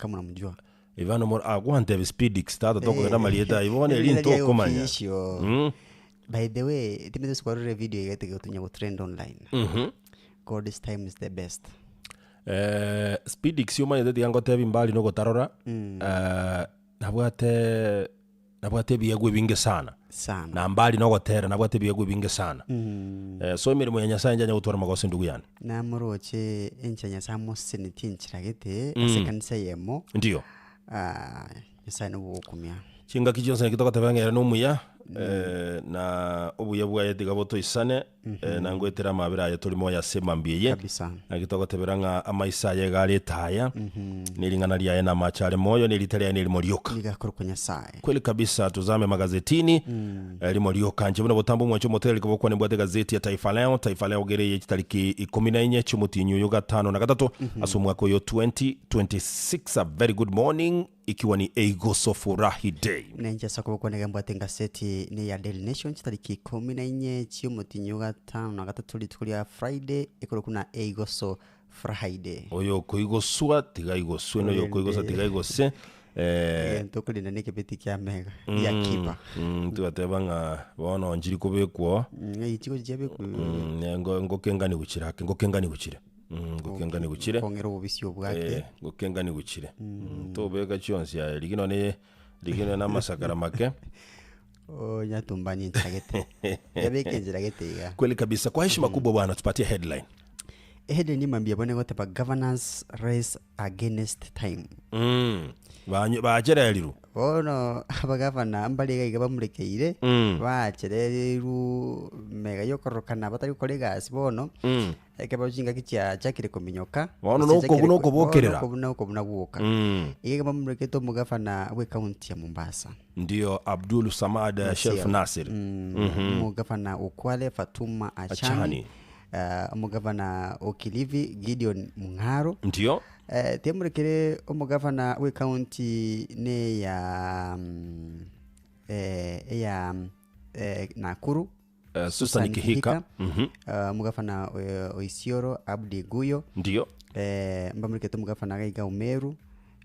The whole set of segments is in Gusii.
Kama unamjua. Ivano Mor ah gwantebia Speedix tata tokogenda Eh, amarieta ayio bono eri erieta riaye ntokomanya. official. Mm. By the way, timanyete kwarorire video iga etegotunya go trend online. God's time is the best. Eh, Speedix omanyete tiga ngotebi mbali na ogotarora eh, nabwate nabwate ebiegwa ebinge sana. Sana. Na mbali na ogotera nabwate ebiegwa ebinge sana. Eh, so emeremo ya Nyasaye inche anya gotwara amagoso endugu yane. Namoroche enchera Nyasaye amosenetie enchera gete ase ekanisa eyemo. Ndio. Ah, Nyasaye nobogokumia. Chingaki chionsi naki togoteba ng'a ere nomuya, eh, na obuya bwaye tiga botoisane, eh, na ngoetera amabera aye tori moyo ase emambia eye. Kabisa. Naki togotebera ng'a amaiso aye iga are etaya, ne ring'ana riaye namache are moyo, ne erieta riaye nerimo rioka. Nigo akorokwa Nyasaye. Kweli kabisa tuzame magazetini eh, rimo rioka nche buna botambe omwancho omotereri kobokwa nimbwate egazeti ya Taifa Leo Taifa Leo gere eye chitariki ikomi na inye chiomotienyi oyo gatano na gatato ase omwaka oyo 2026 a very good morning Ikiwa ni Eigoso Furahi Day. Nenche ase okoboko kwane mbwate engaseti ne ya Daily Nation chitariki ikomi na inye chi'omotinyi o gatano na gatato rituko ria Friday ekorokwa buna Eigoso Friday. Oyo okoigoswa tiga aigoswe, na oyo okoigosa Korende tiga aigose. Eh, egento okorinda na ekebeti kia mega gia akiba. mm, tigateba ng'a bono nchiri kobekwa oo. Ng'ai chigochi chiabekwa Mm, ngo- ngokengani gochire ake, ngokengani gochire. Mm, ngokengani gochire. Kong'era obobisi obwake. Eh, ngokengani gochire. Mm, tobeka chionsi aye rigia nonye rigia nonye na amasakara make. Oh, nyatumbani enchera gete. Yabeka enchera gete iga. Kweli kabisa. Kwa heshima kubwa bwana, tupatie headline. Headline imambia bone goteba governors race against time. Mm. Banyo bachererirwe. Bono abagavana mbare iga iga bamurekeire, Mm. bachererirwe mega yokororokana batari gokora egasi bono, Mm. ekero chingaki chiachakire kominyoka, Bono gose nokobuna chiachakire ko- okobokerera. bono okobuna okobuna gwoka. Mm. Iga iga bamurekete omogavana bw'ecounty ya Mombasa. Ndio Abdul Samad eh, Sherif Nasir. Mm, Omogavana o Kwale Fatuma Achani, Achani. eh, omogavana o Kilifi Gideon Mung'aro, Ndio. Eh, tiamorekire omogavana bw'ecounty neya mm, eh, eya eh, Nakuru Eh, Susan Kihika. Mhm. Eh, omogavana o- o Isiolo Abdi Guyo Ndio. eh, mbamorekete omogavana iga iga o Meru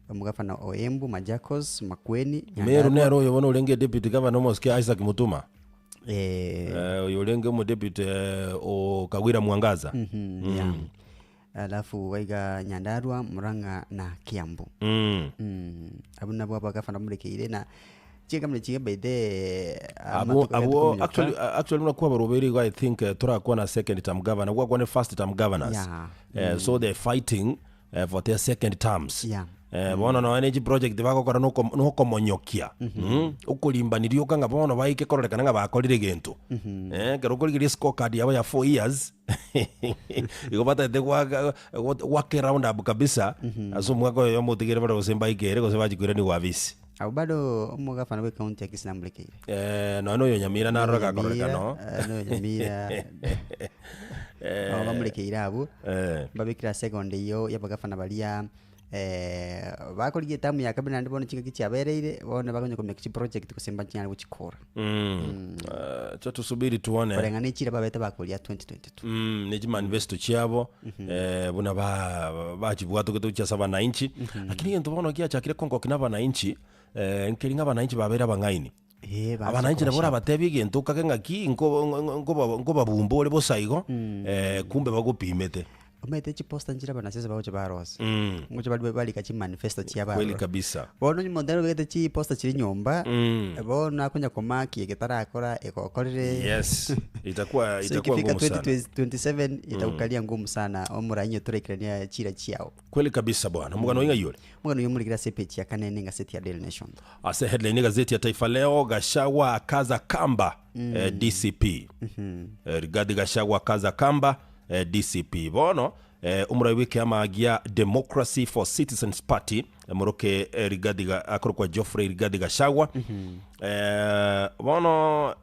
omogavana o Embu Machakos Makueni Meru Nyandarua nere oyo bono orenge deputy governor omosike Isaac Mutuma. eh, Eh, oyo orenge omodeputy eh, o Kawira Mwangaza. mhm, yeah. Alafu gaiga Nyandarua, Murang'a na Kiambu. Mm. Mm, abwo nabwo abagafana bamurekeire na chikamera chiga by the Abwo abwo actually actually buna kwabarobeire igo I think eh, torakwana second term governor gwakwane first term governors. Yeah. Eh, so they're fighting eh, for their second terms. Yeah. Eh, bono nonya ne chiproject bagokora noko- nokomonyokia Mm, okorimbaniria oka ng'a bono baike kororekana ng'a bakorire egento Eh, ekero okorigereria scorecard yabo ya 4 years Igo batagete goaka goaka eround up kabisa ase omwaka oyomo otigere bare gose mbaike ere gose bachie koiraniwa abisi. Abwo bado omogafana bwe county ya Kisii namurekeire. Eh, nonya na oyo Nyamira narore gakororekana oo. Nyamira, eh, noyo Nyamira nabo bamurekeire abwo Eh. mbabekire ase egondo eyio y'abagafana baria bakorigia etamu ya kabere naende bono chingaki chiabereire, bono bakonya komeka chiproject gose mbachinyare gochikora. Mm. Eh, acha tusubiri tuone. Koreng'ana ne chire babete bakoria 2022. Mm, ne chimanifesto chiabo eh, buna ba- bachibwatogete gochia ase abananchi lakini egento bono giachakire kongoki na abananchi eh, nkeri ng'a abananchi babeire abang'aini Eh, baanche abananchi nabo kobashaka. orabatebie egento okage ng'aki nko- nko- nkoba- nkobabumba ore bosa igo eh, kumbe bagopimete Omanyete chiposter nchire abanasiasa bagocha barosia. Mm. Ngocha bari barika chimanifesto chia kweli barora. kabisa Bono onye omonto nere obegete chiposter chiria nyomba, Mm. bono akonya komaki eke tarakora egokorire. yes itakuwa So itakuwa ikifika ngumu sana 2027 itakukalia ngumu sana omorainye toraikirania chira chiao. Kweli kabisa bwana omogano oing'ai ore Omogano oyo omorikire ase epeji ya kane ne engaseti ya Daily Nation. Ase headline egazeti ya Taifa Leo, Gachagua akaza kamba eh, DCP. Eh, Rigathi Gachagua akaza kamba eh, DCP. Bono eh, omorai bw'ekeama gia Democracy for Citizens Party eh, moroke eh, Rigathi Ga- akorokwa Geoffrey Rigathi Gachagua eh, bono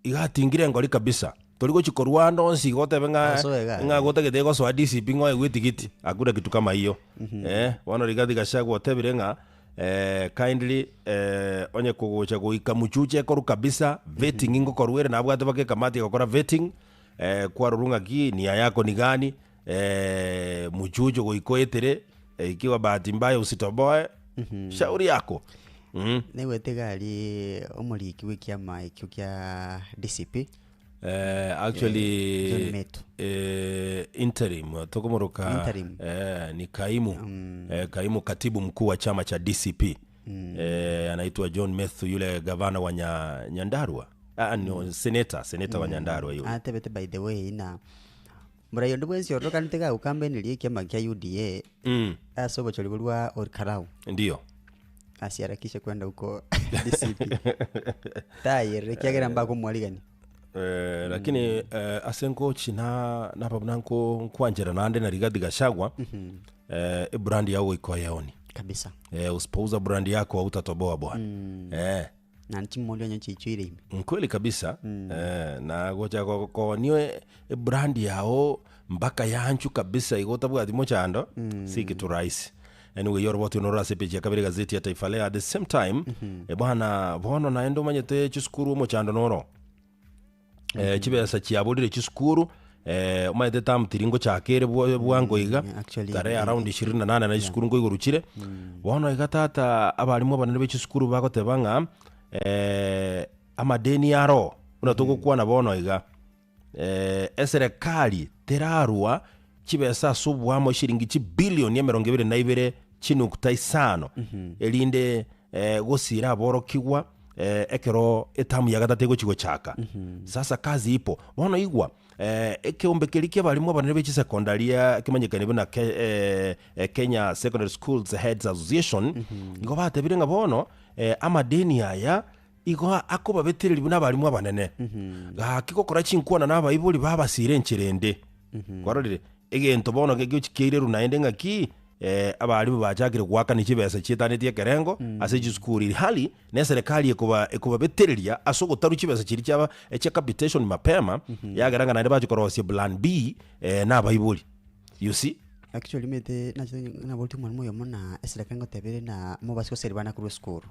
iga atingire engori kabisa tori gochi korwa ande onsi igo otebe ng'a Osoe iga. ng'a gotagete gosoa DCP ng'a oegwe etigiti hakuna kitu kama hiyo eh, bono Rigathi Gachagua otebire ng'a eh, kindly eh, onye kogocha goika muchuche ekoru kabisa vetting ngokorwa ere nabwate baka ekamati egokora vetting eh, kwarorwa ng'aki nia yako ni gani eh, muchucho goika oetere. Ikiwa bahati mbaya usitoboe, shauri yako. Mm. Naigwete iga aria omoriki bw'ekiama ekio kia DCP, Eh, actually John Metu. eh, interim tokomoroka Interim. eh, ni kaimu eh, kaimu katibu mkuu wa chama cha DCP eh, anaitwa John Methu yule gavana wa nya, Nyandarua ah, no, seneta seneta wa Nyandarua yule atebete by the way na morai onde bwensi orokanete gagokambeneria ekiama kia UDA mm, ase obochori borwa Olkalau ndio asiharakishe kwenda huko DCP tayerere ekiagera mbakomwarigania Eh, lakini eh, ase nkochi na naba buna nko nkwanchera naende na Rigathi Gachagua eh, ebrand yao iko yeoni kabisa eh, usipouza brand yako hautatoboa bwana eh, naende chimori onye chiichoire ime nkweli kabisa eh, na gocha konio ebrand yao mpaka yanchu kabisa igo otabwati mochando si kitu rahisi anyway yoroboti noro ase page ya kabere gazeti ya Taifa Leo at the same time eh, bwana bono naende omanyete chisukuru omochando noro eh, chibesa chiaborire chisukuru eh, omanyete term tiri ngochakere bwa- bwango iga yeah, actually, tarehe around 28 na chisukuru nkoigoro chire bono iga tata abarimu abanene be chisukuru bagoteba ng'a eh, amadeni aro buna togokwana bono iga eh, eserekari terarwa chibesa ase oboamo shiringi chibilioni emerongo ebere na ibere chinukta isano erinde eh, gosira aborokigwa eh, ekero etamu ya gatato egochi gochaka sasa kazi ipo bono igwa eh, ekeombe keria kia abarimu abanene be chisekondari ya kemanyekani buna ke, eh, eh, Kenya Secondary Schools Heads Association igo batebire ng'a bono eh, amadeni aya igo akobabetereria buna abarimu abanene gaki gokora chinkwana na abaibori babasire enchera ende kwarorire egento bono gegochi keireru naende ng'aki eh, abarimu bachakire goakania chibesa chietanetie ekerengo ase chisukuru iri hali na eserekari ekoba ekobabetereria ase ogotarwa chibesa chiria chiaba chia capitation mapema yagera ng'a naende bache korosia plan B eh, na abaibori you see Actually omanyete nachete naboretie omwalimu oyomo na esereka ngoteba ere na mobase goseria abana korwa esukuru.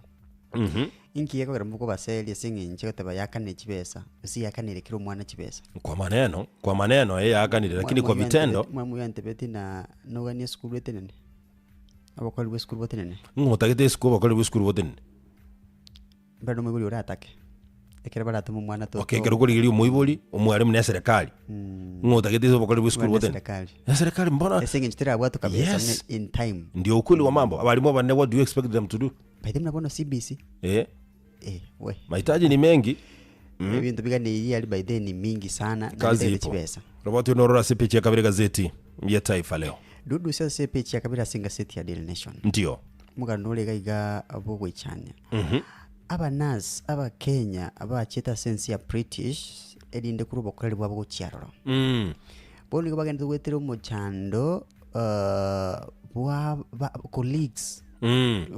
Inki gekogera mokobaseria ase eng'encho egoteba yakanire chibesa, gose yakanire kera omwana chibesa. Kwa maneno, kwa maneno eh yakanire lakini kwa vitendo Mwalimu oyo antebetie na noganie esukuru etenene, obokori bwa esukuru botenene. Ng'o otagete esukuru obokori bwa esukuru botenene? Mbare nomoibori oratake, ekero baratome omwana toto. Okay, ekero okorigereria omoibori, omwalimu na eserekari, ng'o otagete ase obokori bwa esukuru Mbare botenene? eserekari. Eserekari mbona Ase eng'encho terabwatwa kabisa Yes. buna in time. Ndio ukweli wa mambo. Abalimu abanene what do you expect them to do? By the way buna bono CBC, Eh, eh we. mahitaji ni mengi. Ebinto biganeirie aria by the way ni mingi sana, naende Kazi bitagete ipo. chibesa. Roboti onorora ase epeji ya kabere gazeti ya Taifa Leo. Dudu ase epeji ya kabere ase engaseti ya Daily Nation. Ndio. Omogano ore iga iga bogoichania. Abanurse abakenya abachete ase ense ya British erinde korwa obokoreri bwabo gochia aroro. Bono nigo bagenderete goetera omochando bwa ba colleagues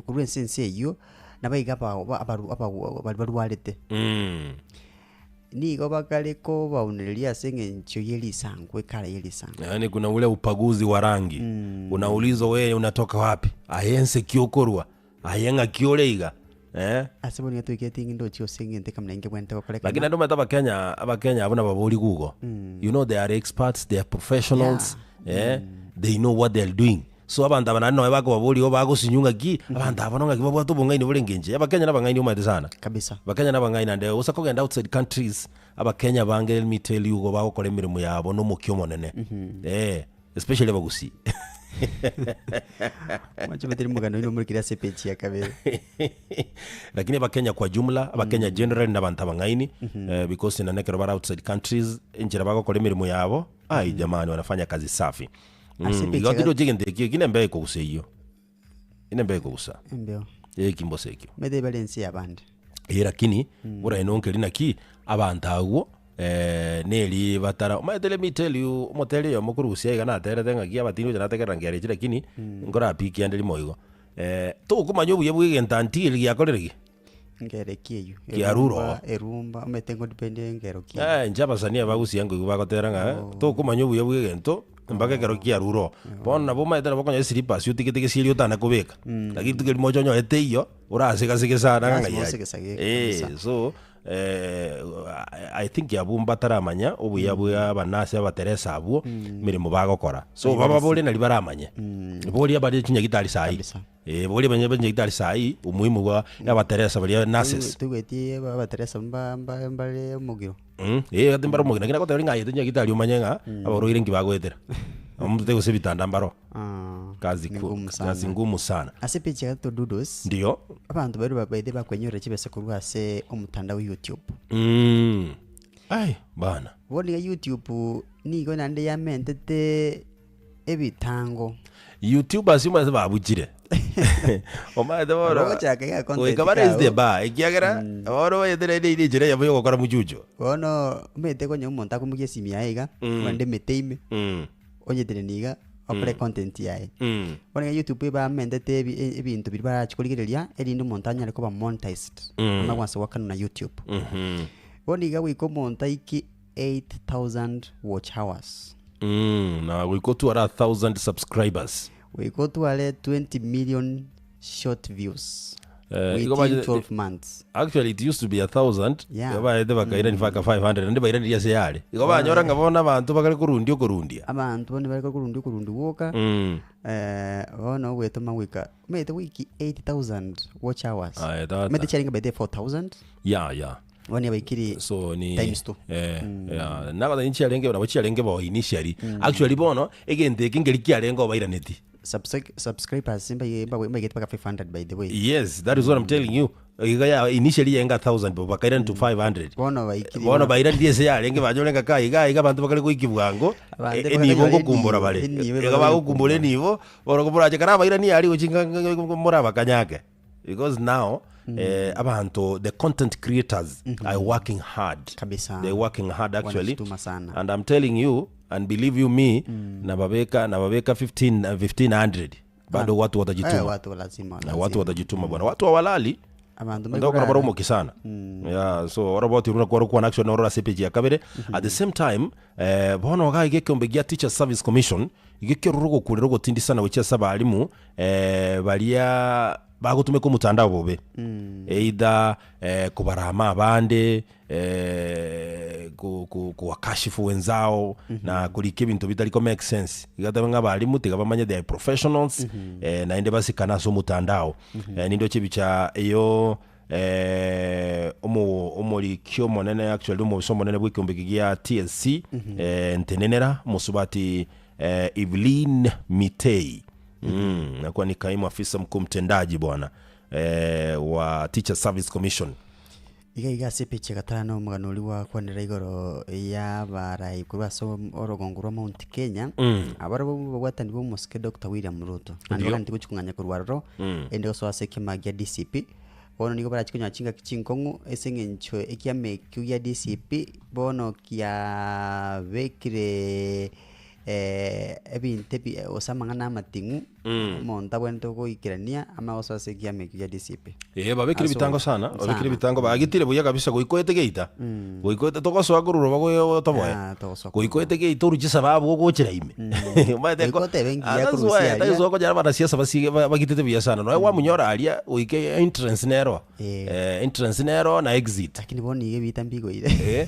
korwa ense ense eyio nabaiga aba ba abaru abagu baria barwarete. Nigo bakare kobaunereria ase eng'encho ye risangu ekara ye risangu. Yaani kuna ule upaguzi wa rangi unaulizwa wewe unatoka wapi aye nse ki okorwa aye ng'aki ore iga eh? Ase bono nigo toigete ng'a ndoche gose ng'ente kamuna inge bwenerete gokorekana. Lakini naende omanyete abakenya abakenya abwo nababori google you know they are experts they are professionals eh? they know what they are doing so abanto aba naende nonye bakobaboria igo bagosinywa ng'aki abanto aba bono ng'aki babwate obong'aini bore engencho abakenya nabang'aini omanyete sana Kabisa. Abakenya nabang'aini naende gose kogenda outside countries abakenya abange let me tell you igo bagokora emeremo yabo na omokia omonene eh especially abagusii. Mwanche batari omogano oino omorikire ase epeji ya kabere. Lakini abakenya kwa jumla abakenya generally nabanto abang'aini eh, because nonye ekero bare outside countries enchera bagokora emeremo yabo ai jamani wanafanya kazi safi Ase Mm, epeji igo ya tindi oche egento ekio, eki nembe ekogusa eyio, enembe ekogusa. Embeo. Eki mbose ekio. Omanyete bare ense y'abande. Ee lakini boraino nkeri naki abanto abwo eh, neri batara omanyete let me tell you omoteri oyomo korwa gusii aiga naterete ng'aki abatindi gocha nategerera ngerechi lakini nkorapikia ande rimo igo eh, tokomanya obuya bwa egento until giakorire ki? Ngero ki eyio? Kiarure oo. Erumba, erumba, omanyete ngodepende engero ki eyio. Eh, inche abasanii aba gusii nkoigwa bagotera ng'a tokomanya obuya bwa egento mpaka ekero kiarure oo. Bono nabo omanyete nabo okonyora eslippers otigete gesieri otana kobeka, lakini rituko erimo oche onyore teiyo, orasegasege sana ng'a Lazima ng'ai aye. osegesage Eh, kabisa. so. Eh, I think abwo mbataramanya obuya bwa abanasi abateresa abwo emeremo bagokora. So bababore nari baramanye. Boria bare chinyagitari sahi. Kabisa. Eh, boria banye chinyagitari sahi umuhimu bwa abateresa baria nurses. Toigweti abateresa mba mba mbare omogiro. Mm, eh ati mbare omogiro lakini agoteba ng'a aye chinyagitari omanye ng'a abarwaire nki bagoetera. Omotete gose ebitanda mbaro. Ah, Kazi ni ku ngumu sana. kazi ngumu sana. Ase page ya Dodos Ndio. abanto baria babaete bakwenyorera chibesa korwa ase omotandao YouTube. Mm. Ai, bana. Bono iga YouTube nigo naende yamentete ebitango. YouTubers omanyete babuchire. Omanyete bono. Ogochaka iga content Goika ba raise the kao. bar ekiagera bono omanyete naende ere enchera eyemo ya ogokora muchucho. Bono omanyete konya omonto akomokia esimi yaye iga, naende emete ime. Mm. Onyeteneni iga okore content yaye. Mm. Bono iga YouTube ebamentete ebi- e- ebinto biria barachi korigereria erinde omonto anyare koba monetized Mm. ama kwansa goakanwa na YouTube. Mhm. Bono iga goika omonto aiki 8000 watch hours. Mm, na goika otware a thousand subscribers. Goika otware 20 million short views Eh, igo within bache- 12 months. Actually it used to be a thousand Yeah. igo baete bakairani mpaka 500 naende bairanirie ase yare igo banyora ng'a bono abanto bakare korundia okorundia Abanto bono bare korundia okorundia gwoka Mm. eh, bono ogwetoma goika omanyete goiki 8000 watch hours. Aye, tata. Omanyete chiarenge by the 4000 yeah yeah bono yabaikire so ni Times two. eh yeah nagoteba nchiarenge nabo chiarenge bo initially actually bono egento eke nkeri kiarenge obairaneti Subsec- subscribers mbaige mbawe- mbaigete mpaka 500 by the way. Yes, that is what I'm telling you. Iga ya initially yenga 1000 but bakairana to 500. Bono baikire Bono bairanirie ase yarenge banyore ng'a kai iga iga abanto bakare goiki bwango Abanto e- bakare enibo konyora ngokumbora enibo, bare. enibo Iga bakare bagokumbora gokumbora. enibo, bono komorache kare abairani aria gochi nga- nga- nga- morabakanyake. Because now eh, abanto the content creators are working hard. Kabisa. They're working hard actually. Wanajituma sana. And I'm telling you and believe you me nababeka nababeka 15 eh, 1500 bado watu watajituma. Eh, watu lazima Na watu watajituma bwana. Watu hawalali. Abanto Ndokora mbaikurara. bara omoki sana. Yeah, so ora boti runa kwaro kwana action ora sepeji ya kabere. At the same time eh bono ga igekombe gia Teacher Service Commission igekero gokurera gotindi sana gochia ase abalimu eh baria bagotumeka omotandao bobe. Either eh kobarama abande eh ko- ko- kowakashifu wenzao na korika ebinto bitari ko make sense. Iga tebe ng'a abalimu tiga bamanye they are professionals eh naende basikane ase omotandao. Eh nindoche ebicha eyo eh omo omoriki omonene actually omobisa omonene bwa ekeombe eke gia TSC eh ntenenera omosubati eh Evelyn Mitei. Mm, nakuwa ni kaimu afisa mkuu mtendaji bwana eh, wa Teacher Service Commission. Iga iga ase epicha gatano omogano oria gwakwanera igoro y'abarai korwa ase orogongo rwa Mount Kenya, abarabwo babwatani b'omosike Doctor William Ruto. Naende Ndio. baganeti gochia kong'anya korwa aroro, erinde gosoa ase ekiama gia DCP. Bono nigo barachie konyora chingaki chinkong'u ase eng'encho ekiama ekio gia DCP bono kiabekire ebinto ebi gose amang'ana amating'u, omonto abwenerete goikerania amagoso ase ekiama ekio gia DCP. Ee, babekire Ase ebitango obo- sana, babekire sana. ebitango bagitire buya kabisa goikoete geita. Goikoete togosoa korwa roba goe toboe. Ah, togosoa Goikoete geita oruche sababu ogochera ime. Omanyete Goika ko- otebe ngiya Ah, that's korusia why, aria. that's why okonyora abanasiasa basige ba- bagitete buya sana. Nonya kwamunyora aria, goika entrance nero. Eh. Eh, entrance nero na exit. Lakini bono iga ebiita mbigoire. Eh,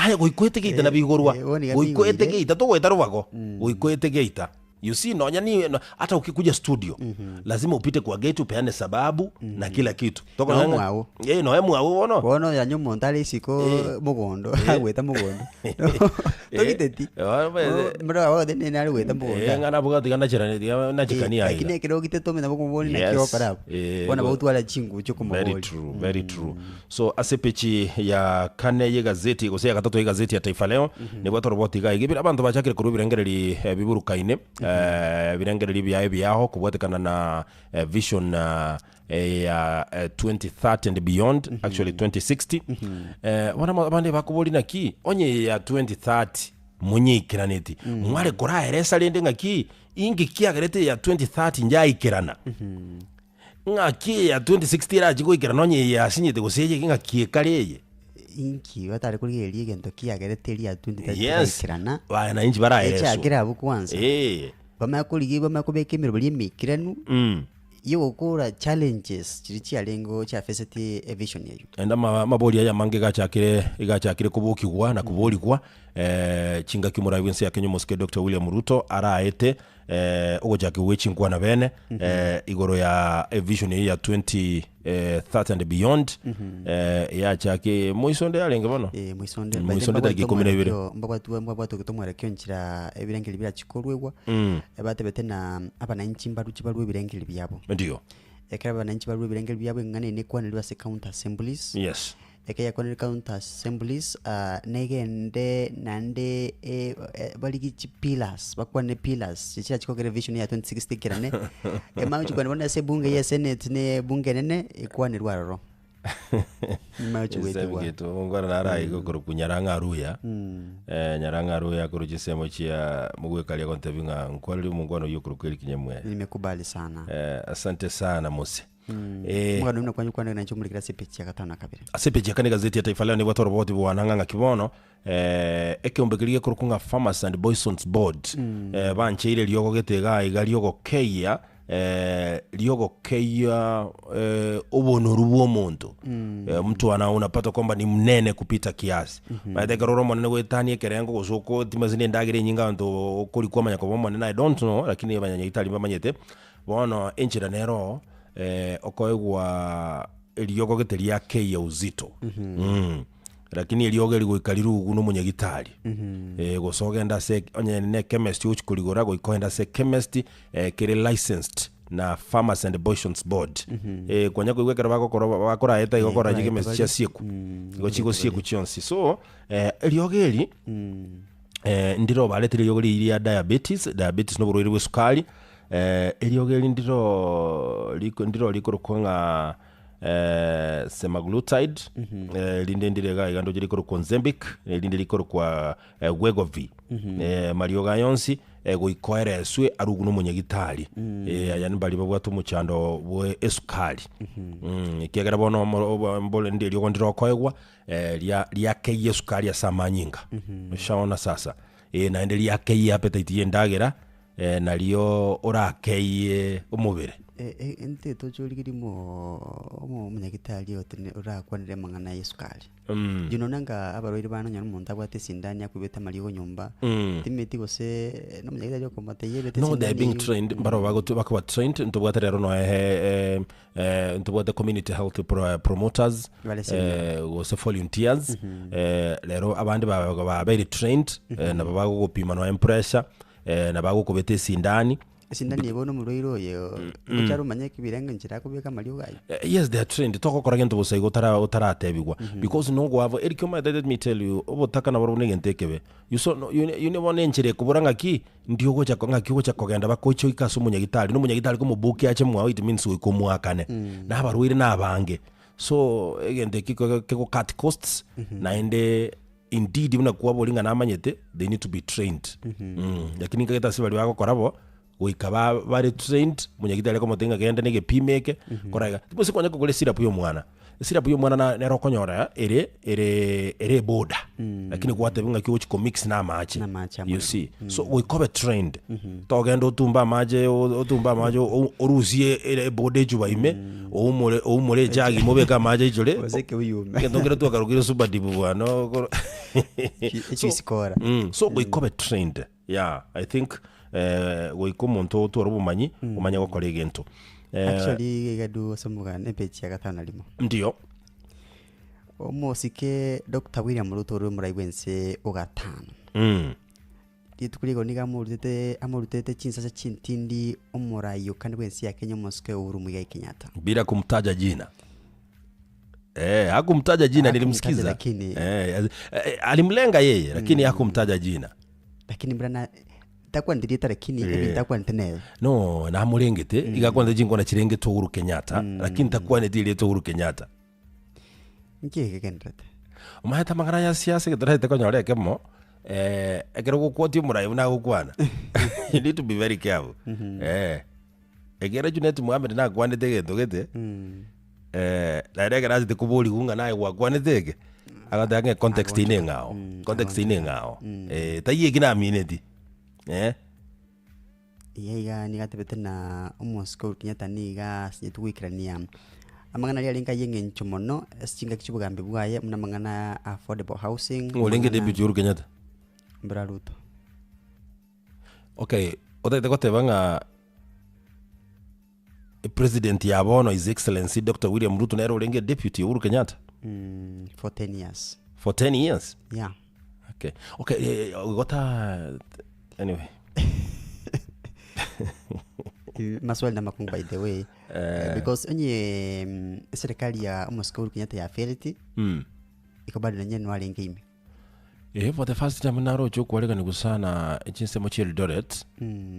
aya goikoete geita nabo igorwa. Eh, bono iga Goikoete mbigoire. geita togoeta robago. Goikoete geita. You see nonya ni no, hata ukikuja studio lazima upite kwa gate upeane sababu na kila kitu. Toko Noe nanga- mwao. Eh, noe mwao bono. Bono yanya omonto are isiko mogondo, agweta mogondo. Togiteti. Eh, Mura othe nene are gweta mogondo. Eh, ng'ana abuga tiga nachera tiga nachikania Lakini aiga. ekero ogitete omenya bokomobori Yes. naki ogokora abwo. Eh, Bono go- bagotwara chinguru chia Very okomobori. true, very true. So ase pechi ya kane y'egazeti gose ya gatato y'egazeti ya Taifa Leo nibwo toroboti iga iga ebire abanto bachakire korwa ebirengereri eh, biburukaine eh, ebirengereri biaye biaho kobwatekana na eh, vision ah, eh, ya eh, 2030 and beyond actually 2060 eh, bono ama- abande bakobori naki onye eye ya 2030 monyeikeraneti mware koraeresa rende ng'aki inki kiagerete eye ya 2030 njaikerana Ng'aki eye ya 2060 erache goikera nonye eye yasinyete gose eye ng'aki ekare eye. Inki batare korigereria egento kiagerete eria ya 2030 Yes. tebaikerana Baye na inchi baraereswa. echakere abwo kwanza Eh. bamanye korigia bamanye kobeka emeroberi emeikeranu Mm. Yogokora challenges chiria chiarengeo chiafaceti evision eyio. Naende ama- amabori aya amange gachakire egachakire kobokigwa na koborigwa eh, chingaki omorai bw'ense ya Kenya omosike Doctor William Ruto araete eh, ogochakigwa gwe chinkwana bene eh, igoro ya evision eye ya 2030 and beyond eh, yachake moiso onde yarenge bono Eh, moiso onde Moiso onde tariki ikomi na ibere. mbabwate mbabwate omoerekeo nchera ebirengererio birachikorwegwa Batebete na abananchi mbaruche barue ebirengererio biabo. Ndio. Ekero abananchi barue ebirengererio biabo eng'ana eye nekwanerwe ase county assemblies. Yes. Ekero yakwanerwe county assemblies ah, negende naende eh, eh, barigie chipillars, bakwane pillars chiria chirachie kogera evision ya 2060 ekerane. Emanye gochia kwana bono ase ebunge ya esenate na ebunge enene, ekwanerwe aroro. Nyuma yochia goetigwa. Esebigeto omongwana naro aiga okorokwa Nyarang'a Aruya. Eh, Nyarang'a Aruya akorwa chinsemo chia mogwekaria agontebia ng'a nkwareri omongwana oyio okorokwa Eric Nyamweya. Nimekubali sana. Eh, asante sana mose. Eh, Omogano oyio nakwanya kwanera nainche omorikire ase epeji ya gatano na kabere. ase epeji ya kane egazeti ya Taifa Leo nebwate oroboti bwana ng'a ng'aki bono eh, ekeombe keria gekorokwa ng'a Farmers and Boysons Board eh, bancheire riogo gete iga iga riogokeyia eh, riogokeyia eh, obonoru bwa omonto eh, mtu ana unapata kwamba ni mnene kupita kiasi maete ekero ore omonene goetania ekerengo gose okotima ase na endagera enyinge abanto okori kwamanya koba omonene I don't know lakini abanyanyagitari mbamanyete bono enchera nero eh, okoegwa eriogo gete riakeyia uzito mm. Lakini eriogo eri goika rirugu nomonyagitari eh, gose ogende ase onye ne chemist ogochi korigora goika ogende ase chemist eh, kere licensed na Farmers and Abortions Board eh, konya koigwa ekero bagokora bakoraeta igo okora koraeta chikemist bare. chiasiekwa igo chigosiekwa chionsi so eh, eriogo eri eh, ndiro baretire eriogo riria ria diabetes, diabetes na oborwaire bwa esukari eh, eriogo eri ndiro riko ndiro rikorokwa ng'a Semaglutide, erinde ndire iga iga ndoche rikorokwa Ozempic, erinde rikorokwa Wegovy. Amariogo aya onsi goika oereswe arugwe na omonyagitari. Aya mbaria babwate omochando bwe esukari. Ekiagera bono omo- obo- mbore ndi eriogo ndire okoegwa ria riakeyia esukari ase amanyinga. Oshaona sasa? Naende riakeyia appetite ya endagera. Nario orakeyie omobere. Intwe tochorigerie omonyagitari otene orakwanere amang'ana ya esukari. Inche nonya nga abarwaire bane onye omonto abwate esindani akoibete amariogo nyomba, timeti gose nomonyagitari okomotebia ebete No, they are esindani being eywo. trained, mbaro bagotu bakoba trained, ntobwate rero noe eh, eh, ntobwate community health pro, promoters Bare seminar. eh, gose volunteers eh, rero abande ba- babeire trained eh, nabo bagogopima noe pressure Eh, nabo agokobeta esindani. Esindani eye bono omorwaire oyo gochare omanye ebirengo enchera akobeka amariogo ayio. Eh, yes they are trained togokora gento bosa igo otara otaratebigwa because nogoabo erikio omanyete let me tell you obotaka naborobwo na egento ekebe you so no you you bono enchera ekobora ng'aki ndi ogocha ko ng'aki ogocha kogenda bakoche oike ase omonyagitari na omonyagitari komobokia ache mwao it means goika omoakane na abarwaire na abange so egento eki kego cut costs naende Indeed buna kwaboria ng'a namanyete, they need to be trained. Mm, lakini nkagete ase baria bagokora bo, goika ba bare trained, omonyagitari akomotebia ng'a genda na egepimo eke, kora iga. Timosi konya kogora esirapu ya omwana, esirapu ya omwana na nere okonyora ere ere ere eboda, lakini gwatebiwa ng'aki ogochi komix na amache, Na amache you amorero. see. So goika obe trained, togenda otumbe amache o- otumbe amache o- orusie ere eboda echuba ime, oumore oumore ejagi ime obeke amache aichore, Gose ekeuyu ime. egento nkere twakarokire super dip bwana okoro Ejuice kora. Mm, so goika obe trained yeah i think eh, goika omonto otware obomanyi omanye gokora egento Eh, Actually iga du ase omogano epeji ya gatano na rimo. ndio Omosike Doctor William Ruto ore omorai bwense o gatano. mm. Rituko rigo nigo amorutete amorutete chinsase chintindi omorai o kane bw'ense ya Kenya omosike Uhuru Muigai Kenyatta. Bila kumtaja jina. Eh, hakumtaja jina Hakumtaja nilimsikiza. lakini- Eh, eh, alimlenga yeye lakini hakumtaja jina. Lakini buna takwanete rieta lakini Eh. ebinto akwanete nere. No, namorengete iga akwanete chinkwana chirengete Uhuru Kenyatta lakini takwaneti erieta Uhuru Kenyatta. Nki eke kegendererete? Omanyete amang'ana ya siasa egento torarete konyora ekemo, eh, ekero ogokwotia omorai buna agokwana, you need to be very careful. Eh, ekero Junet Mohamed nakwanete egento gete, eh, naende ekero achete koborigwa ng'a naye gwakwanete eke, agoteba ng'a econtext eye neng'ao, context eye neng'ao, eh, taiyo eki namineti, eh. Iga iga nigo atebete na omosike Uhuru Kenyatta nigo asinyete goikerania amang'ana aria arenge ay'eng'encho mono ase chingaki chi'obogambi bwaye buna amang'ana ya affordable housing, Ng'o orenge amang'ana deputy Uhuru Kenyatta? Mbura Ruto. Okay, otagete goteba ng'a epresident ya bono His Excellency Doctor William Ruto nere orenge deputy Uhuru Kenyatta? For 10 years. For 10 years? Yeah. Okay. Okay, eh, eh, gota anyway. Maswali na makungu by the way. Eh. Because onye mm, serikali ya omosike Uhuru Kenyatta ya failed, Mm. iko bado nonye nwarenge ime. Eh, for the first time naroche okwareganigwa sana chinsemo chia Eldoret.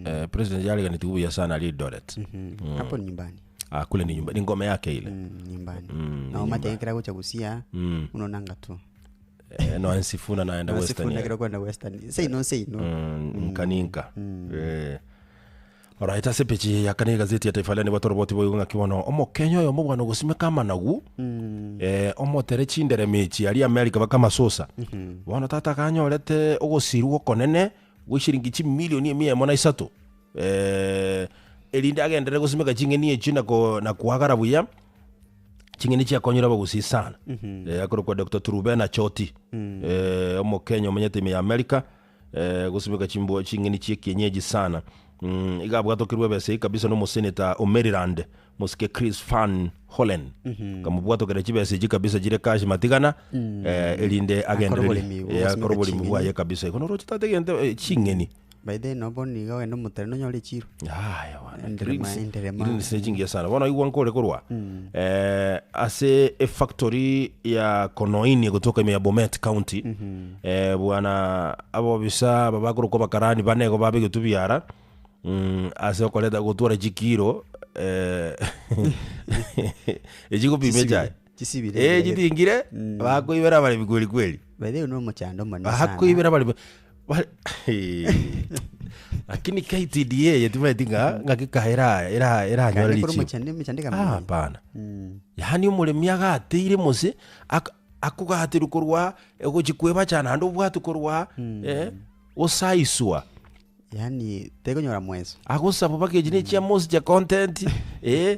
Eh, president yareganetigwe buya sana aria Eldoret. Mm. Hapo ni nyumbani. Ah, kule ni nyumba, ni ngome yake ile. Nyumbani. Na omate ekero agocha gusia, unonanga tu. Eh, no ensifuna naenda No Western. Sifuna ekero kwenda Western. Say no, say no. Nka ninka. Eh. Alright, ase epeji ya kane egazeti ya Taifa Leo nigo toroboti boigo ng'aki bono omokenya oyomo bwana ogosimeka amanagu eh, omotere chinderema echi aria America baka amasosa bono tata akanyorete ogosirwa okonene gwe chiringi chimilioni emia emo na isato eh, erinde agenderere gosimeka ching'eni echio na ko na koagara buya Ching'eni chiakonyire abagusii sana. Eh, akorokwa Dr. Trubena Choti. Eh, omokenya omenyete ime ya America. Eh, gosimeka chimbo ching'eni chie kienyeji sana. Mm, iga abwatokirwe ebesa eyio kabisa na omoseneta o Maryland, mosike Chris Van Hollen. Kamobwatokera chibesa echi kabisa chire cash matigana, eh, erinde Akore agendererie. oboremi Eh, bwa akore gosimeka oboremi ching'eni. bwaye kabisa. Igo noroche tata egento eh, ching'eni. By the way nobo nigo ogende omotare nonyore echiro. Yaya bwana, Enderema, greens- enderema. greens nechingiya sana bono igwa nkore korwa eh, ase efactory ya konoini gotoka ime ya bomet county eh, bwana abobisa aba bakorokwa abakarani bane igo babegetwe biara mm, ase okoreta gotwara chikiro eh, echigopima Chisibire, echae chisibire Eh, ekeragete. chitingire bakoibera abaremi kweri kweri By the way nomochando omonene sana. bakoibera abaremi Ba- Lakini KTDA eye timaeti ng'a ng'aki kae era era eranyore Kare kore richibu. omochando emechando Ah, ekamenya. hapana. Yaani omoremi agateire mose ak- akogaterwa korwa ogochi kwebachana naende obwatwe korwa eh, osaiswa. Yaani tekonyora mweso. Agosabwa mpaka echi ne chia moisture content eh,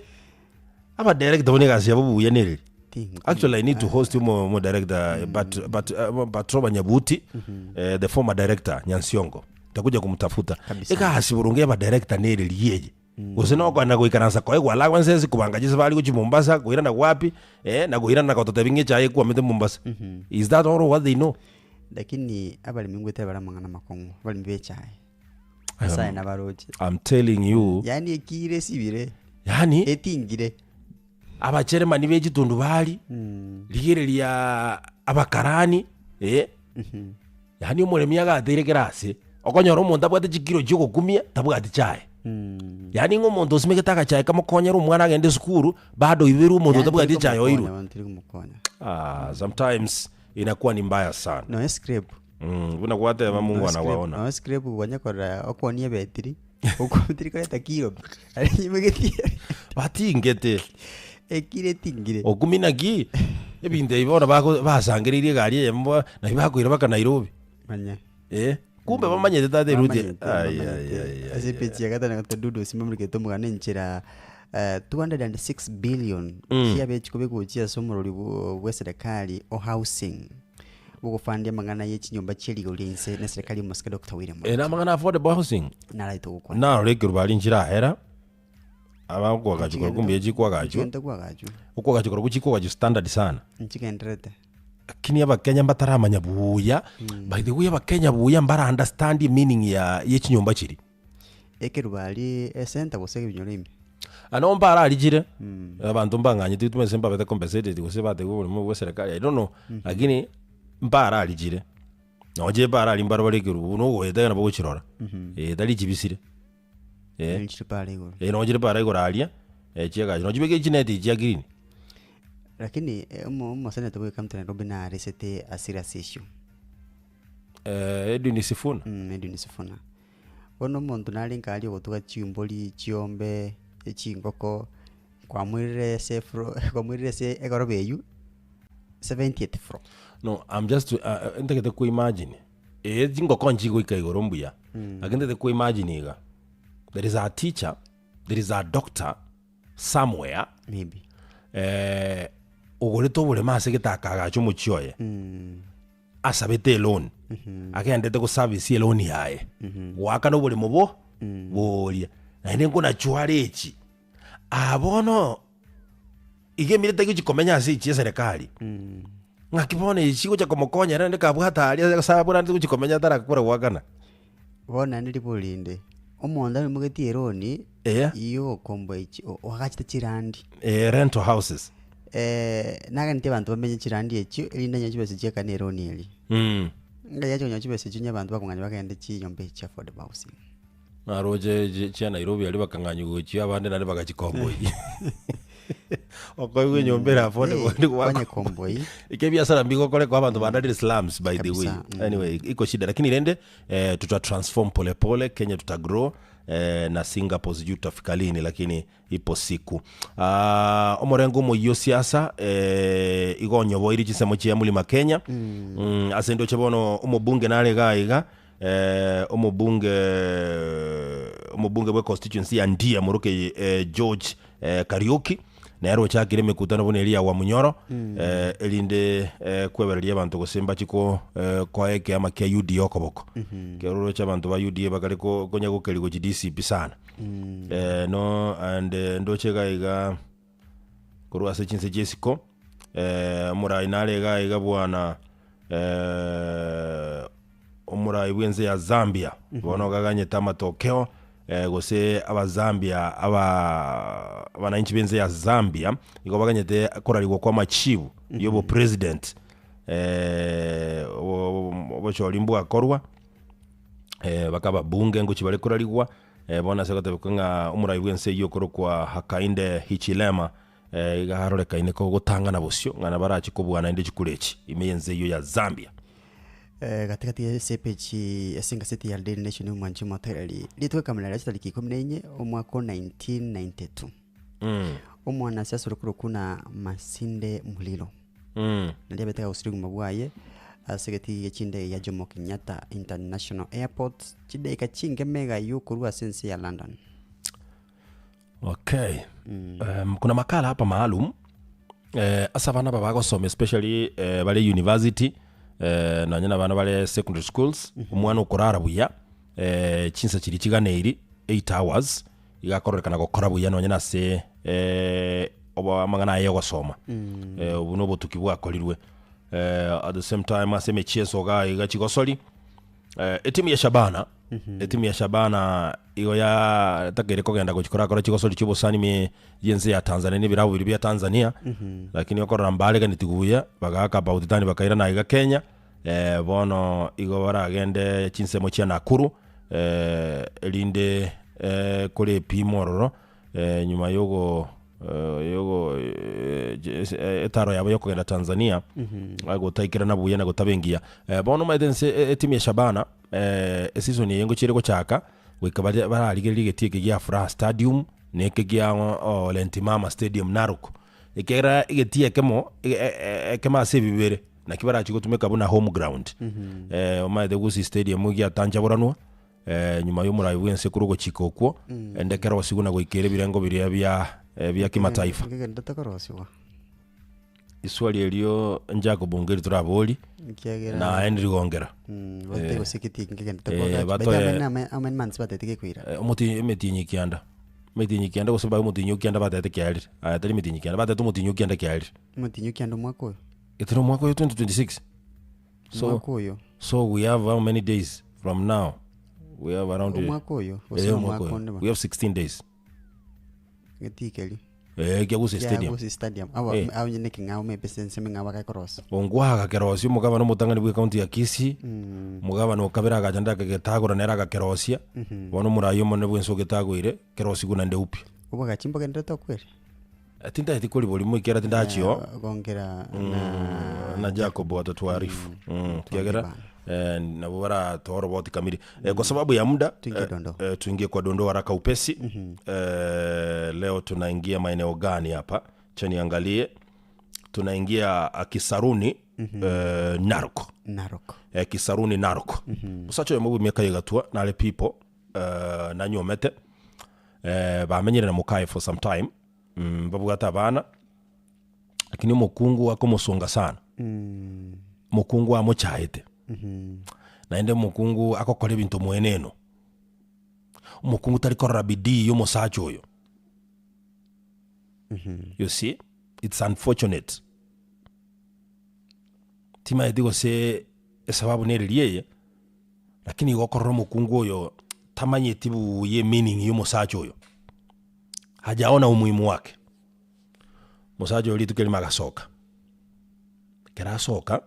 abadirector bono egasi yabo buya nereri. Tingu. Actually, I need to host omo omo director but but uh, Patroba Nyabuti eh, the former director Nyansiongo takuja kumtafuta Kabisa. egasi burungi aba director nereri eye gose nokwana goikaransa koegwa allowance ase kobanga chisafari gochia Mombasa koirana wapi eh, na koirana gototebi ng'a echae ekwamete Mombasa is that all what they know Lakini abaremi ngoetera bare amang'ana amakong'u, abaremi ba echae. Nyasaye nabaroche. I'm telling you Yaani ekire esibire, yani etingire. Abacheremani be chitundubari, rigereria abakarani, eh, yaani omoremi agateire kera ase, okonyora omonto abwate chikiro chia ogokumia, tabwati chaye. Yaani ng'a omonto osimegete agachae kamokonyere omwana agende esukuru, bado oiberwe omonto Yaani otabwati tiri echaye oirwe. komokonya bono, tiri komokonya. Ah, sometimes inakuwa ni mbaya sana. Nonya scrape. Mm, buna gwateba Mungu Nonya scrape- anawaona. nonya scrape konya korora okoonia ebetiri, okwo tiri koreta kilo, aria nyimegetie. Batingete. Ekiro etingire. Okumi naki, ebinto ebi bono bako basangereirie egari eyemo ba naki bakoira mpaka Nairobi. Manya. Eh, kumbe bamanyete tata eruti Bamanyete, ai, ai, bamanyete. ai, ai, Ase ai. epeji ya gatano gata Dudu osimamorikete omogano enchera eh, 206 billion chiabe chikobe gochia ase omorori bwo- bwe serikali o housing bogofandia amang'ana ye chinyomba chie rigori ria inse na serikali y'omosike Doctor William Eh, namang'ana affordable housing naraete gokwana. narora ekerubo aria nchirahera abakwagachwa korwa kumbe chikwagachwa Nchigente kwagachwa. okwagachwa korwa chikwagachwa standard sana Nchigenderete. Lakini abakenya mbataramanya buya by the way abakenya buya mbara understand meaning ya ye chinyomba chiria. Ekerubo aria esenta gose ebinyoro ime. Ano mbararichire abanto mbang'anyete ase mbabete compensated gose batebiwa oboremo bwa eserekari I don't know lakini mbararichire nonya ebarari mbaro bare ekerubo buna ogoeta nabo ogochirora eh tari chibisire eh. Nchire para igoro. Eh nonya chire para igoro aria chiagacho nonya chibeke chineti chia green. Lakini omo omoseneta bwa ekaunti ya Nairobi naresete asira ase issue. Edwin Sifuna. Edwin Sifuna. Bono omonto narenge aria ogotuga chimbori, chiombe, echingoko, kwamoirire ase eflo kwamoirire ase egoroba eywo, seventieth floor. No, I'm just uh, ntagete ko imagine ee chingoko nchigoika igoro mbuya lakini ntagete ko imagine iga. There is a teacher, there is a doctor somewhere Maybe. eh, ogorete oboremo ase getaka agacha omochie oye asabete eloan agendete goservice eloan yaye goakana oboremo bo boria naende nkonachware echi aa bono iga emire tari gochi komenya ase echi eserekari ng'aki bono echi gocha komokonya ere naende kabwate aria ase aborante gochi komenya atarakora goakana. Bono naende ribori rinde, omonto aimogetie eroni Eeh. yogokomboa echi oagachete chirandi. Eeh, rental houses. Naganeti abanto bamenye chirandi echio erinde anyore chibesa chiakane eroni eria. Ngai ache konyora chibesa echio onye abanto bakong'anya bagende chinyomba echi chia affordable housing. Naroche chi- chia Nairobi aria bakang'anywa gochia abande naende bagachikomboyia. Okoigwa enyomba ere affordable Eh, nigo bako- banyekomboi. Eke ebiasara mbigokoreka abanto bandarire slums by the way. Kabisa, mm. Anyway, iko shida lakini rende eh, tuta transform pole pole Kenya tuta grow eh, na Singapore sijui tutafika lini lakini ipo siku. Ah, omorengo omoyio siasa eh, igo onyoboiri chinsemo chia Mlima Kenya mm. ase ndoche bono omobunge nare iga iga eh, omobunge omobunge bwe constituency ya Ndia moroke eh, George eh, Kariuki nere ochakire emekutano buna eria ya Wamunyoro eh, erinde eh, kwebereria abanto gose mbachi ko eh, koa ekeama kia UDA okoboko kero oroche abanto ba UDA bakare ko- konya gokeria gochi DCP sana eh, no and eh, ndoche iga iga korwa ase chinse chia isiko eh, omorai nare iga iga bwana eh, omorai bw'ense ya Zambia bono gaganyete amatokeo eh, gose abazambia aba abananchi b'ense ya Zambia igo baganyete korarigwa kwa amachibu ya obopresident eh, obo- obochori mbwakorwa eh, baka ababunge ngochi bare korarigwa eh, bono ase gotebekwa ng'a omorai bw'ense eyio okorokwa Hakainde Hichilema eh, iga arorekaine kogotang'ana bosio ng'a nabarache kobua naende chikura echi ime y'ense eyio ya Zambia. Gatigati ase epeji ase engaseti ya Daily Nation omwanchi omotereri, rituko ekamera ria chitariki ikomi na inye omwaka o 1992. Omwanasiasa ore korokwa na Masinde Muliro naria abete agosiria obogima bwaye ase egetii gie chindege gia Jomo Kenyatta International Airport chidaeka chinke mega yokorwa ase ense ya London. Okay. Um, kuna makala hapa maalum eh, ase abana aba bagosoma especially eh, bare university eh, nonye na abana bare secondary schools omwana okorara buya eh, chinsa chiria chiganeiri 8 hours iga akororekana gokora buya nonye na ase eh, obo amang'ana aye ogosoma eh, obu na obotuki bwakorirwe eh, at the same time ase emechieso iga iga chigosori eh, etimu ya Shabana Etimu ya Shabana igo yatakeire kogenda gochia korakora chigosori chi'obosani ime y'ense ya Tanzania na ebirabu biria bia Tanzania, lakini okorora mbareganetigwe buya, bagaaka about tani bakairana aiga Kenya, eh, bono igo baragende chinsemo chia Nakuru, eh, erinde eh, kore epimo ororo, eh, nyuma yogo yogo etaro yabo yokogenda Tanzania, gotaikerana buya na gotaba engiya. Bono omanyete ense etimu ya Shabana. Eseason eye ngochiere gochaka, goika bare bararigererie egetii eke gia Furaha Stadium, na eke gia Lentimama Stadium Narok. Ekiagera egetii ekemo ekemo ase ebi bibere, naki barachie gotumeka buna home ground. Omanyete Gusii Stadium egiatanchaboranwa, nyuma ya omorai bwa ense korwa ogochika okwo, ende kerosiwe na goikera ebirengo biria bia bia kimataifa. Nkegenderete korosiwa. Iswali erio Jacob ngeri torabori Ekiagera na Henry Gongera. bate gose geti nkegenderete Eh, koagacha. batoe- Baita amani ama- amani mansi batete gekoira. Omoti emetienyi kianda emetienyi kianda gose bae omotienyi o kianda batete kiarire aya tari emetienyi kianda batete omotienyi o kianda kiarire. Omotienyi o kianda omwaka oyo. Etari omwaka oyo 2026 so Omwaka oyo. so we have how many days from now we have around Omwaka oyo gose eh, omwaka omwaka oyo onde we bono. have 16 days. Getii keria. Eh, kia Gusii Kia Stadium. Gusii Stadium. Abo Eh. abo nyene ekeng'ao maybe ase ensemo eng'ao bagakorosia. Ongwaha agakerosia omogabana omotang'ani bw'ecounty ya Kisii, omogabana o kabere agacha naende akagetagora nere agakerosia, bono omorai omonene bw'ense ogetagoire, kerosigwe naende upya. Obogachi mbogenderete okweri? Eh, Tintageti koriboria moikera tindachia oo. Gongera na na Jacob atatuarifu mm, kiagera bana. eh, nabo baratoa roboti kamili eh, kwa sababu ya muda Tuingie eh, dondoo. eh, tuingie kwa dondoo haraka upesi eh, leo tunaingia maeneo gani hapa cha niangalie tunaingia ah, Kisaruni eh, Narok Narok. eh, Kisaruni Narok musacha oyomo bwa emiaka ya egatua nare pipo eh, nanyomete. Bamenyire na mokaye for some time, babwate abana, lakini omokungu akomosonga sana, omokungu amochaete, naende omokungu agokora ebinto mweneno, omokungu tari korora bidii ya omosacha oyo, you see, it's unfortunate. Timanyeti gose esababu nereria eye. Lakini igo okorora omokungu oyo tamanyeti buya emeaning ya omosacha oyo, hajaona umuhimu wake. Omosacha oyo rituko erimo agasoka, ekero asoka,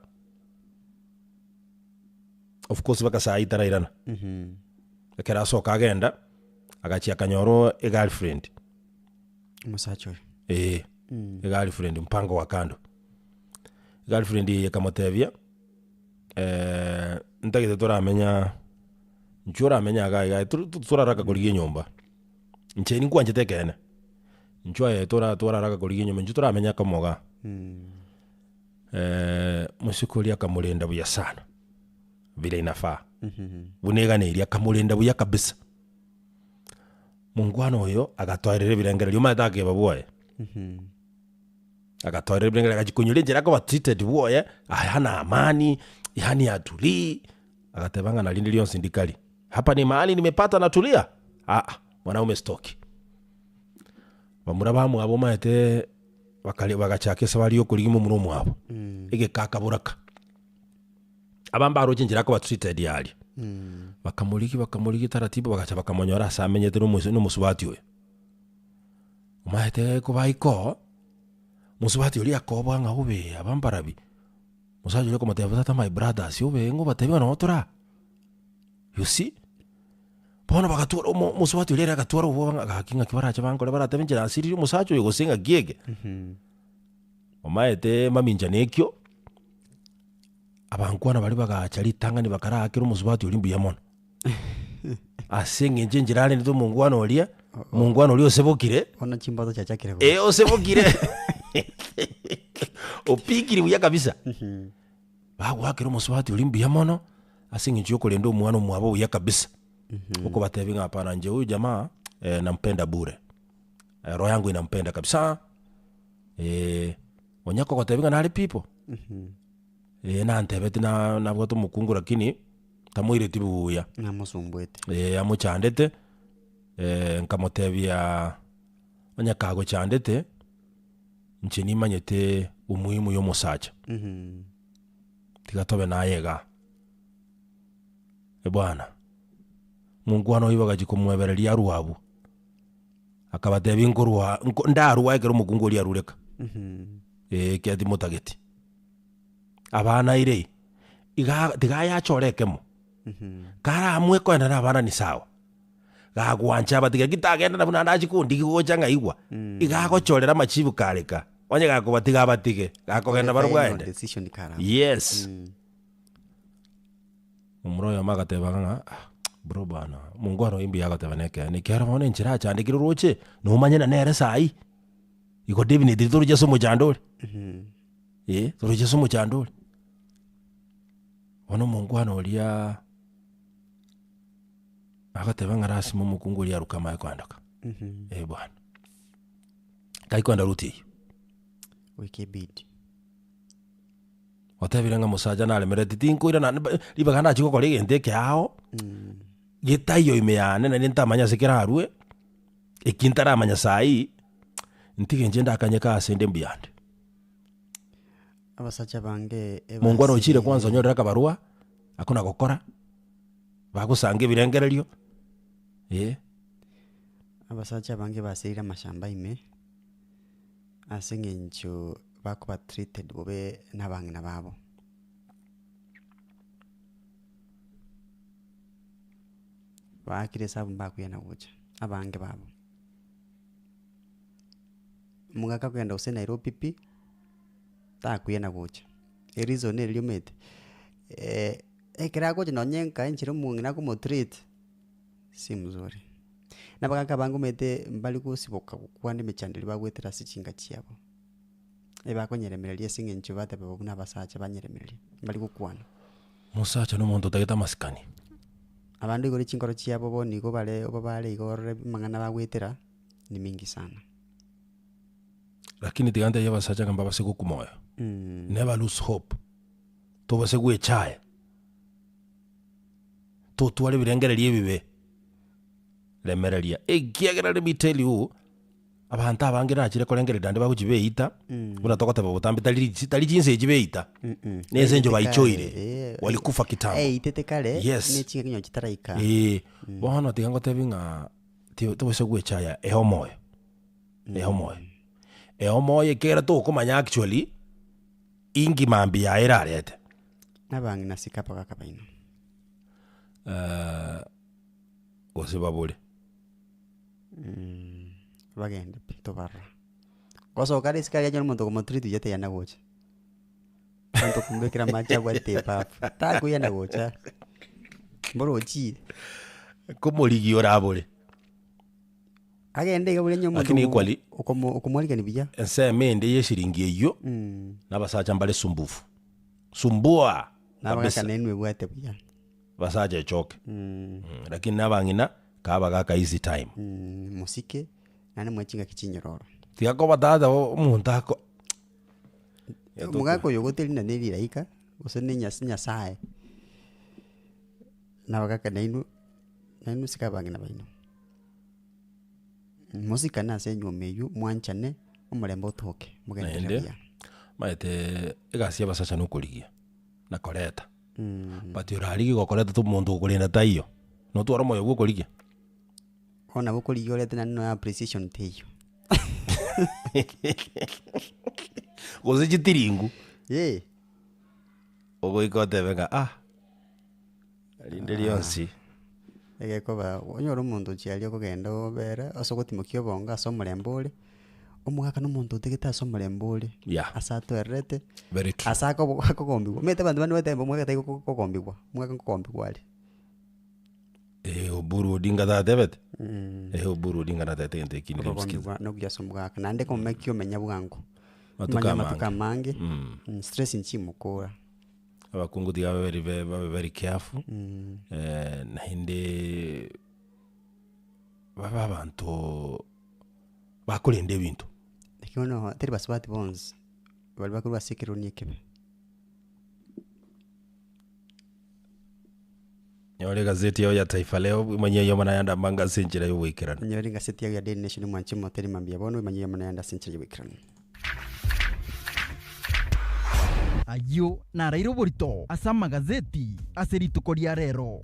of course mpaka saa hii tarairana, ekero asoka agenda, agachia akanyora egirlfriend. Omosacha oyo. Eeh, egirlfriend mpango wa kando. Egirlfriend eye ekamotebia. ntagete toramenya, inchuo oramenya iga iga toraraka korigia enyomba, inche ninkwanchete ekeene, inchuo aye tora twararaka korigia enyomba, inchuo toramenya komo igaa. Mosike oria akamorenda buya sana, vile inafaa, buna eganeiri akamorenda buya kabisa. Mongwana oyo agatoerera ebirengererio omanyete akeba bwoye. Agatoerera ebirengererio agachia konyora enchera akoba treated bwoye, aya hana amani, yaani hatulii, agateba ng'a na rinde rionsi ndikari. Hapa ni mahali nimepata natulia? Aa, mwanaume sitoki. Bamura bamwabo omanyete bakare bagachaka esabari ya okorigia momura omwabo, egeka boraka. Aba mbaroche enchera akoba treated aria, bakamorigia bakamorigia taratibu bagacha bakamonyora ase amenyete na omoise na omosubati oyo. Omanyete kobaika oo, mosubati oria akoboa ng'a obe aba mbarabi, mosacha oria akomotebia tata my brothers obe ng'o obatebie ng'a noo tore aa, you see? Bono bagatwara omo omosubati oria ere agatwara obwoba ng'a gaki ng'aki barache bankore baratebe inche nasiririe omosacha oyo gose ng'aki eke. Omaete mamincha na ekio, abankwana baria bagacha ritang'ani bakaraakera omosubati oria mbuya mono. Ase eng'encho enchera arendete omongwana oria, omongwana oria osebokire, Bono chimboto chiachakire eh, gocha. osebokire opikire buya kabisa. Bagoakera omosubati oria mbuya mono, ase eng'encho ya okorenda omwana omwabo buya kabisa. Okobatebia ng'a hapana inche huyu jamaa nampenda bure, roho yangu inampenda kabisa, onye kogotebia ng'a nare pipo, nantebeti na nabwate omokungu lakini. Tamoireti buya. Namosumbuete. Ee, amochandete, nkamotebia onye kagochandete, inche nimanyete umuhimu ya omosacha, tiga tobe naye igaa. Bwana, monkwana oyio bagachia komwebereria arwe abwo, akabatebia nkorwa nko ndarwa ekero omokungu oria arure ka, ee ekiagera timotageti. Abana ire, iga tiga ayachore ekemo, karamue koenda na abana ni sawa, gagwancha abatige lakini tagenda nabwo naende achie kondigia gocha ng'a igwa, iga agochorera amachibu kare ka, onye gakobatiga abatige, gakogenda barobwo Final aende. decision kare amo. Yes. Omura oyomo agateba ng'a ah, bro bana, omongwana oyo mbuya agoteba nekeene, ekiagera bono enchera achandekire oroche, nomanye na nere saii, igo definitely toroche ase omochando ore. Eh, toroche ase omochando ore. Bono omongwana oria agateba ng'a lasima omokungu oria aruke amaye koendoka. Eh bwana. Kai koenda route eyio. Goika ebidi. Otebire ng'a mosacha naremereti tinkoirana nib- ribaga nachia gokora egento ekeao, getaiyo ime yane naende ntamanye ase kerarwe, eki ntaramanya saii, ntige inche ndakanyeke ase inde mbuyande. Abasacha bange Mongwana ochire ebasire kwanza onyorere akabarua, akona gokora, bagosanga ebirengererio, eh. Abasacha abange basirire amashamba ime, ase eng'encho bakoba treated bobe na abang'ina babo. Baakire esabu mbakuyana gocha, abange babo. Omogaka akogenda gose Nairobi pi, takuyana gocha, ereason neri omanyete, ekero agocha nonye nka enchera omong'ina akomotreat, si mzuri. Na abagaka abange omanyete mbari gosiboka gokwana emechando eria bagoetera ase chinka chiabo, ebakonyeremereria ase eng'encho bateba buna abasacha banyeremereria, mbari gokwana. Omosacha na omonto otagete amasikani. Abande igoro chinkoro chiabo bono igo bare obabare igo orore amang'ana bagwetera ni mingi sana. Lakini tiga ntebie abasacha ng'a mbabase gokwa moyo. Never lose hope. Tobase gwechaya. Totware ebirengererio ebibe. Remereria. Ekiagera let me tell you, abanto abange nachire korengereria naende bagochia beita, buna togoteba botambe tari ri tari chinsa echi beita, na ase engencho baichoire, walikufa kitambo. Eitete kare, Yes. ne chingaki nonye chitaraika. Eeh, bono tiga ngotebi ng'a ti tobase gwechaya ehe omoyo, ehe omoyo, ehe omoyo ekiagera tokomanya actually, inki mambia yaye erarete. Nabang'ina sika abagaka baino. Gose babore. Bagende pi tobarora. Gosoka are isiko aria anyore omonto okomotreat buya tayana gocha. Omonto okomobekera amache abwate ebafu, takoiyana gocha. Mboro ochire. Komorigia orabore. Agende iga buria onye omonto Lakini equally, okomo okomwarigani buya. Ensemo ende ye eshiringi eyio, na abasacha mbare sumbufu. Sumbua! Nabagaka Kabisa. nainwe ebwate buya. Basacha echoke. Lakini na abang'ina, kaa abagaka easy time. Mosike, naende moe chingaki chinyororo. Tiga koba tata omonto ako Omogaka oyo ogoterina ne rilaika, gose ne nyas nyasaye, nabagaka nainwe, nainwe sika abang'ina baino. Mosikane ase enywomo eywo, mwanchane, omorembe otoke, mogenderere Naende, buya. omanyete egasi ya abasacha nokorigia, na koreta. But orarigie gokoreta to omonto okorenda taiyo, notware omoyo bwa okorigia? Bono nabo okorigia orete naende nonya appreciation teiyo. Gose chitiringu, Eh. ogoika otebe ng'a ah, rinde rionsi. Egekoba onyore omonto ochia aria okogenda obere ase ogotimokia obongo ase omorembe ore, omogaka na omonto otegete ase omorembe ore, Yeah. ase atoererete, Very true. ase akobo akogombiwa. Omanyete abanto bande bagoteba omogaka tari go kogombigwa, omogaka nkogombigwa are. Eh, Oburu Odinga tatebete? Eh, Oburu Odinga natebete egento eki ndire msikize. Okogombigwa nokuya ase omogaka, naende komeki omenya bwango, Matuko omanye amatuko amange. amange, stress nchimokora. Abakungu tiga babe very ve- babe very careful, naende babe abanto bakorenda ebinto. Lakini bono tari basubati bonsi, baria bakorwa ase ekeroni ekebe. Nyora egazeti yao ya Taifa Leo, omanye ayio amang'ana ayande amange ase enchera ya oboikeranu. Nyora egaseti yao ya Daily Nation omwanche moteri mambia bono omanye ayio amang'ana ayande ase enchera ya oboikeranu. Ayio naraire oborito ase amagazeti ase rituko ria rero.